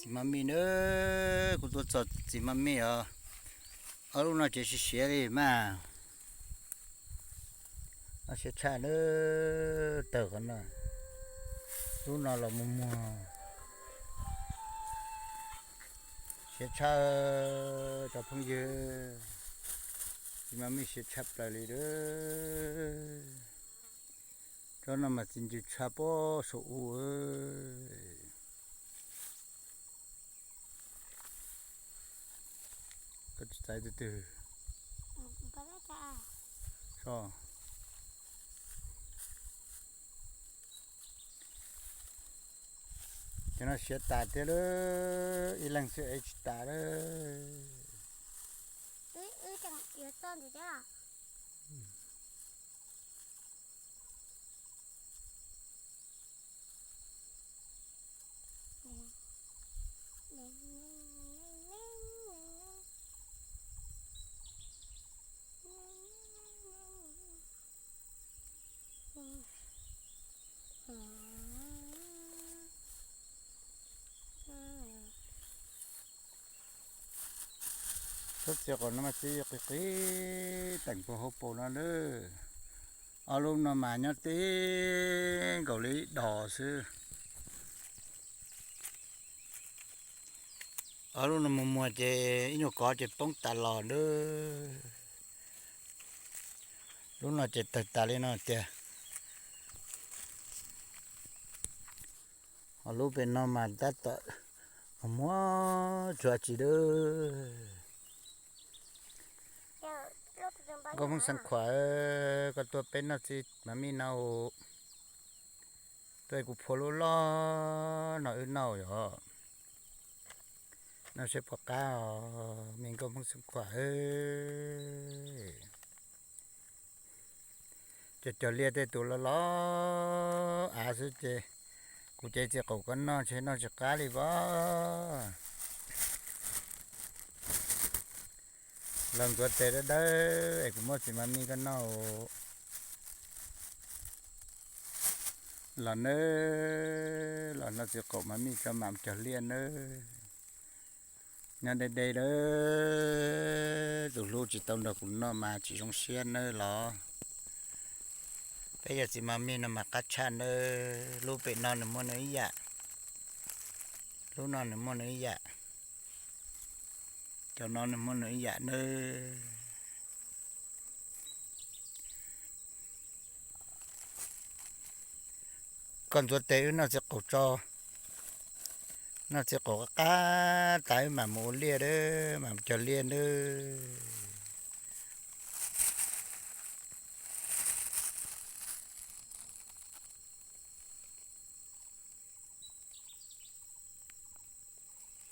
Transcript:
Txiv Maj Mij na, kuv tuaj txog txiv Maj Mij os. Ob lub no ces siav siav li mas. Siav tshaj na, tawg qhov no. Lub no los muag muag. Siav tshaj, cov phooj ywg. Txiv Maj Mij siav tshaj plaws li a. Tsob no mas txiv ntsws tshaj pob saum u. Koj tsis txais twg twg. Cov no siav tas thiab lawm, ib leeg xwb es tsis tas lawm. Tsob txiv qaum no mas txiv qis qis teem puag hauv paus no lawm. Ob lub no mas nyob tib nkaus li ib dos xwb. Ob lub no muag muag ces ib nyuag kov ces poob tas los lawm. Lub no ces tawg tas li no tiag. Ho lub pem no mas tab tom muag muag tsuav tsis lawm. Nkauj Hmoob Xeev Khuam, koj tuaj peb noj txiv Maj Mij no. Tuaj kuv phua lub loj no wb noj yom. Noj seb puas qab os me nkauj Hmoob Xeev Khuam. Cog cog liaj tej tus los los av xwb ces kuv cev txiv qaum koj noj ntshe noj tsis qab li pob. Los ntxuav tes dawb dawb es kuv muab txiv Maj Mij koj noj. Los nawb, los noj txiv qaum Maj Mij tso mam cog liaj nawb. Nyob deb deb lawm, tus hlub tsis tau nrog kuv noj mas tsis zoo siab nawb los. Peb yog txiv Maj Mij no mas qab tshaj nawb, lub pem no nws muaj nws ib yam, lub no nws muaj nws ib yam, cov no nws muaj nws ib yam nawb. Koj ntxuav tes wb noj txiv qaum tso, noj txiv qaum qab qab tas wb mam mus ua liaj nawb, mam cog liaj nawb.